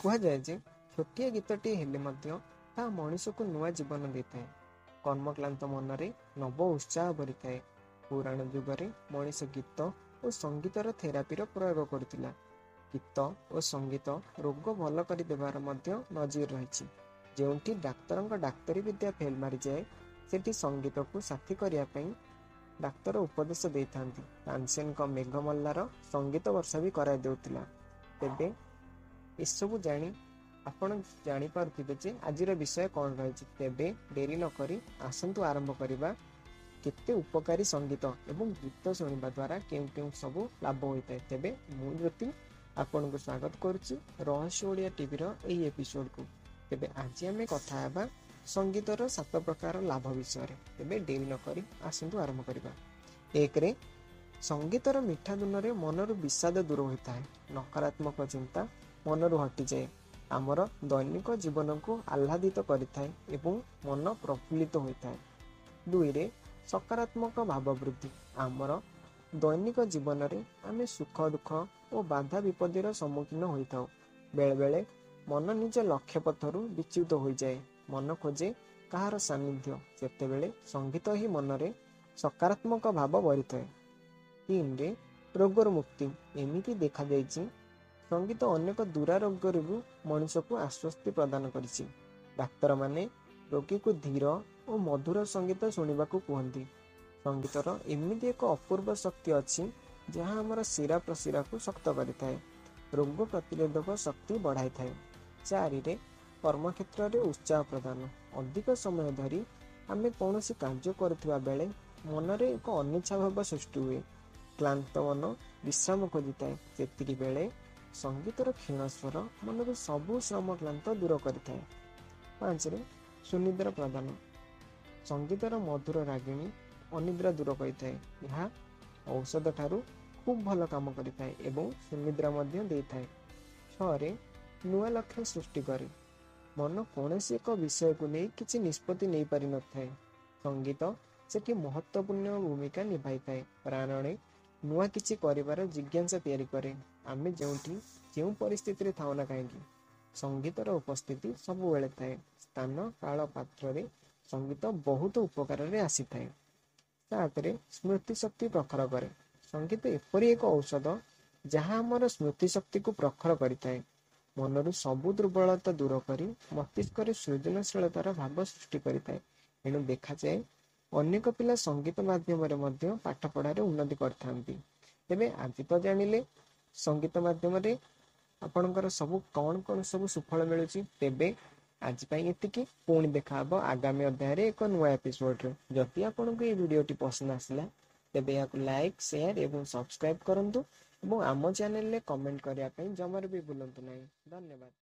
କୁହାଯାଏ ଯେ ଛୋଟିଆ ଗୀତଟିଏ ହେଲେ ମଧ୍ୟ ତାହା ମଣିଷକୁ ନୂଆ ଜୀବନ ଦେଇଥାଏ। କର୍ମକ୍ଳାନ୍ତ ମନରେ ନବ ଉତ୍ସାହ ଭରିଥାଏ। ପୁରାଣ ଯୁଗରେ ମଣିଷ ଗୀତ ଓ ସଙ୍ଗୀତର ଥେରାପିର ପ୍ରୟୋଗ କରୁଥିଲା। ଗୀତ ଓ ସଙ୍ଗୀତ ରୋଗ ଭଲ କରିଦେବାର ମଧ୍ୟ ନଜିର ରହିଛି। ଯେଉଁଠି ଡାକ୍ତରଙ୍କ ଡାକ୍ତରୀ ବିଦ୍ୟା ଫେଲ୍ ମାରିଯାଏ, ସେଠି ସଙ୍ଗୀତକୁ ସାଥୀ କରିବା ପାଇଁ ଡାକ୍ତର ଉପଦେଶ ଦେଇଥାନ୍ତି। ତାନସେନଙ୍କ ମେଘମଲ୍ଲାର ସଙ୍ଗୀତ ବର୍ଷା ବି କରାଇ ଦେଉଥିଲା। ତେବେ ଏସବୁ ଜାଣି ଆପଣ ଜାଣିପାରୁଥିବେ ଯେ ଆଜିର ବିଷୟ କ'ଣ ରହିଛି। ତେବେ ଡେରି ନକରି ଆସନ୍ତୁ ଆରମ୍ଭ କରିବା କେତେ ଉପକାରୀ ସଙ୍ଗୀତ ଏବଂ ଗୀତ ଶୁଣିବା ଦ୍ୱାରା କେଉଁ କେଉଁ ସବୁ ଲାଭ ହୋଇଥାଏ। ତେବେ ମୁଁ ଜ୍ୟୋତି ଆପଣଙ୍କୁ ସ୍ୱାଗତ କରୁଛି ରହସ୍ୟ ଓଡ଼ିଆ ଟିଭିର ଏହି ଏପିସୋଡ଼କୁ। ତେବେ ଆଜି ଆମେ କଥା ହେବା ସଙ୍ଗୀତର 7 ପ୍ରକାର ଲାଭ ବିଷୟରେ। ତେବେ ଡେରି ନକରି ଆସନ୍ତୁ ଆରମ୍ଭ କରିବା। 1ରେ ସଙ୍ଗୀତର ମିଠା ଧୁନରେ ମନରୁ ବିଷାଦ ଦୂର ହୋଇଥାଏ। ନକାରାତ୍ମକ ଚିନ୍ତା ମନରୁ ହଟିଯାଏ। ଆମର ଦୈନିକ ଜୀବନକୁ ଆହ୍ଲାଦିତ କରିଥାଏ ଏବଂ ମନ ପ୍ରଫୁଲ୍ଲିତ ହୋଇଥାଏ। 2ରେ ସକାରାତ୍ମକ ଭାବ ବୃଦ୍ଧି। ଆମର ଦୈନିକ ଜୀବନରେ ଆମେ ସୁଖ ଦୁଃଖ ଓ ବାଧା ବିପତ୍ତିର ସମ୍ମୁଖୀନ ହୋଇଥାଉ। ବେଳେବେଳେ ମନ ନିଜ ଲକ୍ଷ୍ୟ ପଥରୁ ବିଚ୍ୟୁତ ହୋଇଯାଏ। ମନ ଖୋଜେ କାହାର ସାନ୍ନିଧ୍ୟ। ସେତେବେଳେ ସଙ୍ଗୀତ ହିଁ ମନରେ ସକାରାତ୍ମକ ଭାବ ଭରିଥାଏ। 3ରେ ରୋଗରୁ ମୁକ୍ତି। ଏମିତି ଦେଖାଯାଇଛି ସଙ୍ଗୀତ ଅନେକ ଦୁରାରୋଗ୍ୟରୁ ମଣିଷକୁ ଆଶ୍ୱସ୍ତି ପ୍ରଦାନ କରିଛି। ଡାକ୍ତରମାନେ ରୋଗୀକୁ ଧୀର ଓ ମଧୁର ସଙ୍ଗୀତ ଶୁଣିବାକୁ କୁହନ୍ତି। ସଙ୍ଗୀତର ଏମିତି ଏକ ଅପୂର୍ବ ଶକ୍ତି ଅଛି ଯାହା ଆମର ଶିରା ପ୍ରଶିରାକୁ ଶକ୍ତ କରିଥାଏ, ରୋଗ ପ୍ରତିରୋଧକ ଶକ୍ତି ବଢ଼ାଇଥାଏ। 4ରେ କର୍ମକ୍ଷେତ୍ରରେ ଉତ୍ସାହ ପ୍ରଦାନ। ଅଧିକ ସମୟ ଧରି ଆମେ କୌଣସି କାର୍ଯ୍ୟ କରୁଥିବା ବେଳେ ମନରେ ଏକ ଅନିଚ୍ଛା ଭାବ ସୃଷ୍ଟି ହୁଏ। କ୍ଳାନ୍ତ ମନ ବିଶ୍ରାମ ଖୋଜିଥାଏ। ସେତିକି ବେଳେ ସଙ୍ଗୀତର କ୍ଷୀଣ ସ୍ୱର ମନରୁ ସବୁ ଶ୍ରମ କ୍ଳାନ୍ତ ଦୂର କରିଥାଏ। 5ରେ ସୁନିଦ୍ରା ପ୍ରଦାନ। ସଙ୍ଗୀତର ମଧୁର ରାଗିଣୀ ଅନିଦ୍ରା ଦୂର କରିଥାଏ। ଏହା ଔଷଧ ଠାରୁ ଖୁବ୍ ଭଲ କାମ କରିଥାଏ ଏବଂ ସୁନିଦ୍ରା ମଧ୍ୟ ଦେଇଥାଏ। 6ରେ ନୂଆ ଲକ୍ଷ୍ୟ ସୃଷ୍ଟି କରେ। ମନ କୌଣସି ଏକ ବିଷୟକୁ ନେଇ କିଛି ନିଷ୍ପତ୍ତି ନେଇପାରିନଥାଏ। ସଙ୍ଗୀତ ସେଠି ମହତ୍ତ୍ୱପୂର୍ଣ୍ଣ ଭୂମିକା ନିଭାଇଥାଏ। ପ୍ରାଣରେ ନୂଆ କିଛି କରିବାର ଜିଜ୍ଞାସା ତିଆରି କରେ। ଆମେ ଯେଉଁଠି ଯେଉଁ ପରିସ୍ଥିତିରେ ଥାଉ ନା କାହିଁକି, ସଙ୍ଗୀତର ଉପସ୍ଥିତି ସବୁବେଳେ ଥାଏ। ସ୍ଥାନ କାଳ ପାତ୍ରରେ ସଙ୍ଗୀତ ବହୁତ ଉପକାରରେ ଆସିଥାଏ। 7ରେ ସ୍ମୃତିଶକ୍ତି ପ୍ରଖର କରେ। ସଙ୍ଗୀତ ଏପରି ଏକ ଔଷଧ ଯାହା ଆମର ସ୍ମୃତିଶକ୍ତିକୁ ପ୍ରଖର କରିଥାଏ। ମନରୁ ସବୁ ଦୁର୍ବଳତା ଦୂର କରି ମସ୍ତିଷ୍କରେ ସୃଜନଶୀଳତାର ଭାବ ସୃଷ୍ଟି କରିଥାଏ। ଏଣୁ ଦେଖାଯାଏ ଅନେକ ପିଲା ସଙ୍ଗୀତ ମାଧ୍ୟମରେ ମଧ୍ୟ ପାଠପଢ଼ାରେ ଉନ୍ନତି କରିଥାନ୍ତି। ତେବେ ଆଜି ତ ଜାଣିଲେ ସଙ୍ଗୀତ ମାଧ୍ୟମରେ ଆପଣଙ୍କର ସବୁ କ'ଣ କ'ଣ ସବୁ ସୁଫଳ ମିଳୁଛି। ତେବେ ଆଜି ପାଇଁ ଏତିକି। ପୁଣି ଦେଖାହବ ଆଗାମୀ ଅଧ୍ୟାୟରେ ଏକ ନୂଆ ଏପିସୋଡ଼ରେ। ଯଦି ଆପଣଙ୍କୁ ଏହି ଭିଡ଼ିଓଟି ପସନ୍ଦ ଆସିଲା ତେବେ ଏହାକୁ ଲାଇକ୍, ସେୟାର ଏବଂ ସବସ୍କ୍ରାଇବ୍ କରନ୍ତୁ ଏବଂ ଆମ ଚ୍ୟାନେଲରେ କମେଣ୍ଟ କରିବା ପାଇଁ ଜମାରୁ ବି ଭୁଲନ୍ତୁ ନାହିଁ। ଧନ୍ୟବାଦ।